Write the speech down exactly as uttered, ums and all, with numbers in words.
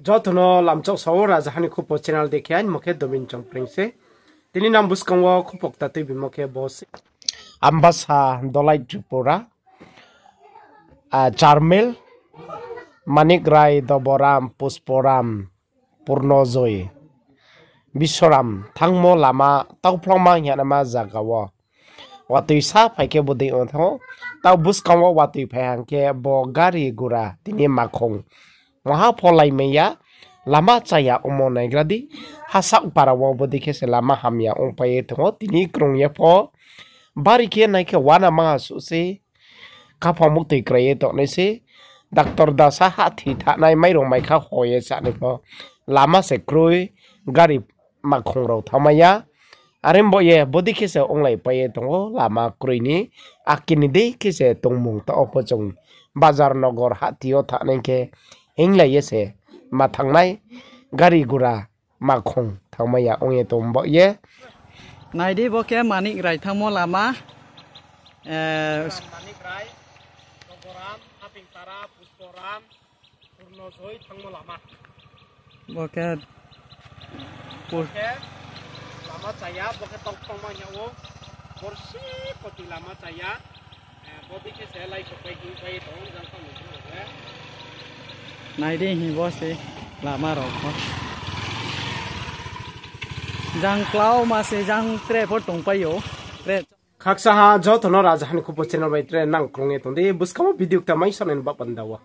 Joto no lamchok sao Raja Hani Khupo channel dei khe, aini mo khe Domin Chongpreng se. Tini nang buskang wo khupo kta tuibimo khe bo se. Ambasa Dolai Tripura, a, Charmel, Manik Rai, Doboram, Pusporam, Purnojoy, Bisoram thangmo lama tauphlongma hing ye nama zaga wo watoi sa phai khe bodei ong thanng ou. Tao buskang wo watoi phai hang khe bo gari gura tini makhong maha pho laimai ya, lama chaya ongmo naigra di. Hasaoh para wo bodei khe se lama hamya ongpai ye tong ou. Tini krung ye pho bari khe nai khe uana maha suh se, khaphang muktoi krai ye tongnai se. Doctor dasa hahthi thanai mairung maikha ho ye chanai pho lama se kroi, gari makhong rao thanngmai ya. Are bo ye bodei khe se onglaipai ye tong ou lama kroi ni. Akini dei khe se tongmung taoh wo pho chung bazar nogor hahthi yo thanai khe hinglai ye se ma thanng nai, gari gura makhong thanngmai ya ong ye tong bo ye. Nai di, bo khe Manik Rai thanngmo lama. Manik Rai, Doboram, Hapingtara, Pusporam, Purnojoy thangmo lama. Bo khe, bo khe lama chaya, bo khe tauphlongma hing ya ou. Borsi koti lama chaya. Bodei khe se lai sok pai hing pai tong jang tang ni. Nai di hing bo se lama rao pho. Jang klau ma se jang tre pho tongpai ou. Tre. Khakcha ha joto no Raja Hani Khupo channel bai tre nang krung ye tong di, buskang wo video kta mai sonai ni ba panda wo.